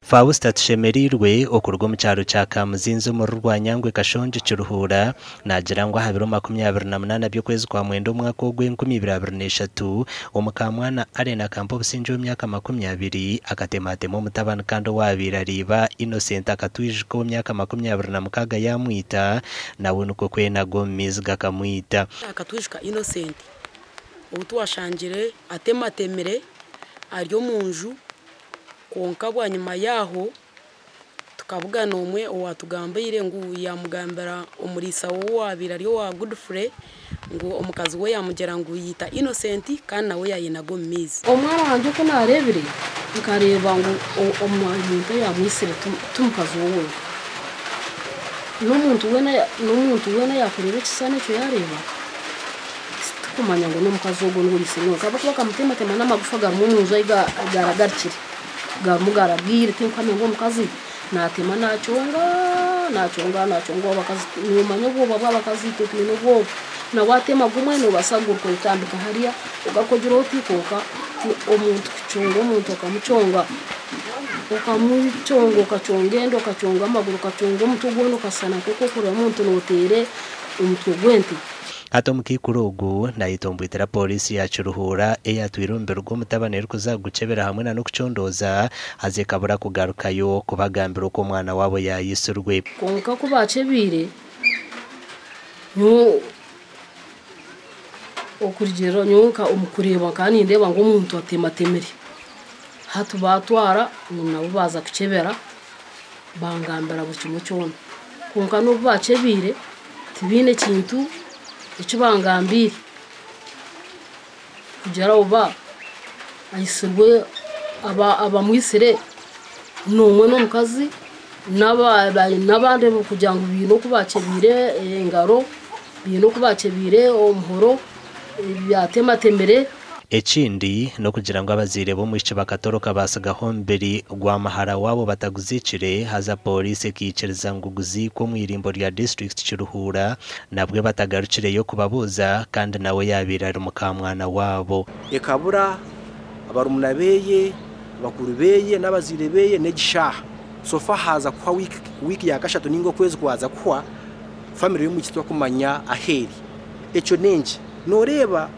Fausta Tushemereirwe okuruga omu kyaro kya Kamuzinzi omuri Rwanyangwe Kashongi Kiruhura naagira ngu aha biro 28 by'okwezi kwa mwenda omwaka ogu 2023, omukaamwana Allen Akampa-Obusingye ow'emyaka 20 akatematema omutabani kandi owaabaire ari iba Innocent Akatwijuka ow'emyaka 26 yaamwita nawe nikwo kwenaga omu maizi gakamwita. Akatwijuka Innocent ou twashangire atematemire ari omu nju Kwonka bwanyima yaaho tukabugana omwe owaatugambiire ngu yaamugambira omuriisa we owaabaire ari owa Godfrey ngu omukazi we yaamugira ngu yaita Innocent kandi nawe yaayenaga omu maizi. Omwana wangye ku naareebire nkareeba ngu omuntu oyaamwitsire ti mukazi we wenka. N'omuntu weena n'omuntu weena yaakureeba ekishushani ekyo yaareeba Titukumanya ngu n'omukazi ogwo niwe oitsire wenka ahabw'okuba akamutematema n'amagufa garimu omu nju ahi garagarukire garimu garabwire tinkuhamya ngu omukazi naatema naaconga naaconga naaconga abakazi noomanya obwoba bw'abakazi itwe twine obwoba na waatema gumwe noobaasa kuguruka oyetambika hariya ogaruke ogire oti kwonka omuntu kuconga omuntu okamuconga okamuconga okaconga enda okaconga amaguru okaconga omutwe gwona okashushana nk'oku orikureeba omuntu nooteera omutwe gw'ente. Hati omukaikuru ogu nayetombwitira Pooriisi ya Kiruhura eyatwire omubiri gw'omutabani erikuza kugukyebera hamwe na n'okucondooza haza ekabura kugarukayo kubagambira oku omwana waabo yayitsirwe. Kwonka ku baakyebeire, nyowe okurugiirira nyowe nka omu kureeba nkaba nindeeba ngu omuntu atematemire. Hati baatwara ngu nabo baaza kukyebera bangambira buri kimwe kyona. Kwonka n'obu baakyebeire, Tibaine kintu eki bangambiire kugira oba aitsirwe abamwitsire n'omwe n'omukazi n'abandi kugira ngu baine oku bakyebiire engaro, baine oku bakyebiire omuhoro byatematemire. Ekindi n'okugira ngu abazaire b'omwishiki bakatoroka baatsigaho omubiri gwa muhara waabo bataguziikire haza pooriisi ekaikiriza ngu guziikwe omu irimbo rya disiturikiti Kiruhura nabwe batagarukireyo kubabuuza kandi nawe yaabaire ari mukaamwana waabo. Ekabura barumuna beye, bakuru beye n'abazaire beye n'egi shaaha. So far haaza kuhwa wiiki, wiiki ya kashatu ninga okwezi kwaza kuhwa, family y'omwishiki tibarikumanya ahu eri. Ekyo n'enki? Nooreeba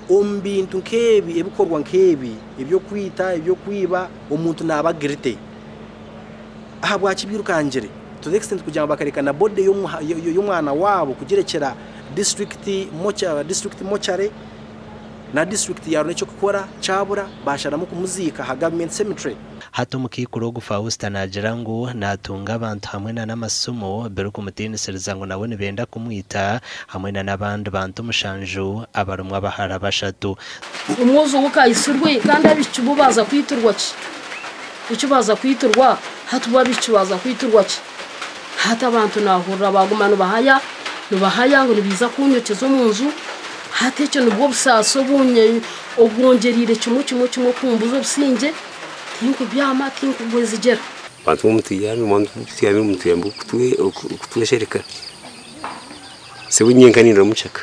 Omu bintu nk'ebi, ebikorwa nk'ebi eby'okwita, eby'okwiba, omuntu naaba guilty. Ahabwaki bairukangire to the extent kugira ngu bakareka na body y'omwana waabo kugirekyera district district mortuary na district yaarora eky'okukora kyabura baasharamu kumuziika aha government cemetery. Hati omukaikuru ogu Fausta naagira ngu naatunga abantu hamwe na n'amasimu birikumutiinisiriza ngu nawe nibenda kumwita hamwe na n'abandi bantu mushanju abarimu abahara bashatu. Omwojo we kaitsirwe kandi abaishiki bo baaza kwitirwa ki? Eki baaza kwitirwa hati bo abaishiki baaza kwitirwa ki? Hati abantu naahurira baaguma nibahaya nibahaya ngu nibaija kunyokyeza omu nju hati ekyo nibwo busaasi obwongyereire kimwe kimwe kimwe kumbuza obusingye. Tinkubyama, tinkugwezigyera. Abantu mutuyambe mutuyambe mutuyambe okutweshereka sebo nyenka nindora omukyaka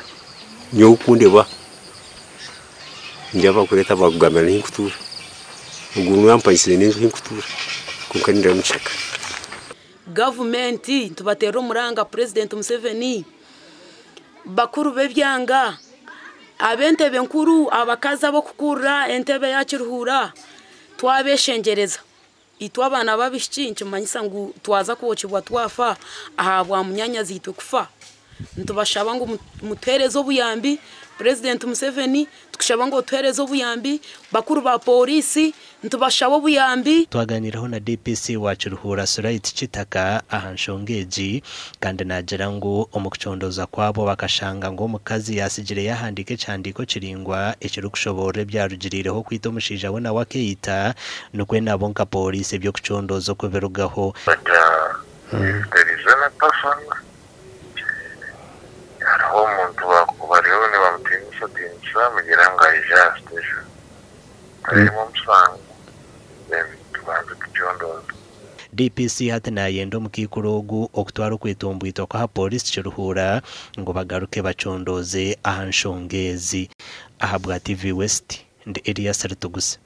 nyowe okundeba nindeeba bakureta bakugambira ahu nkutuura ogu niwe ampangisize n'enju ahu nkutuura kwonka nindora omukyaka. Gavumenti nitubateerera omuranga Purezidenti Museveni, bakuru b'ebyanga, ab'entebe nkuru, abakazi ab'okukurira entebe ya Kiruhura, twabeshengyereza. Itwe abaana b'abaishiki nikimanyisa ngu twaza kwokibwa twafa ahabwa munyaanyazi-itwe kufa. Nitubashaba ngu mutuheereze obuyambi, Purezidenti Museveni tukushaba ngu otuheereze obuyambi, bakuru ba pooriisi nitubashaba obuyambi. Twaganiireho na DPC wa Kiruhura Suraiti Kitaka aha nshonga egi kandi naagira ngu omu kucondooza kwabo bakashanga ngu omukazi yaasigire yaahandiika ekihandiiko kiraingwa ekirikushoboorora ebyarugiriireho kwita omushaija we nawe akeeyita nikwo nabo nka pooriisi eby'okucondooza okubirugaho. But if there is any person Hariho omuntu bariho nibamutiinisatiinisa mugira ngu aije aha station ateiremu omusango then tubanze tucondooze. DPC hati nayenda omukaikuru ogu okutwara okwetomboitwa kwe aha Pooriisi Kiruhura ngu bagaruke bacondooze aha nshonga ezi. Ahabwa TV West, ndi Elias Rutuguse.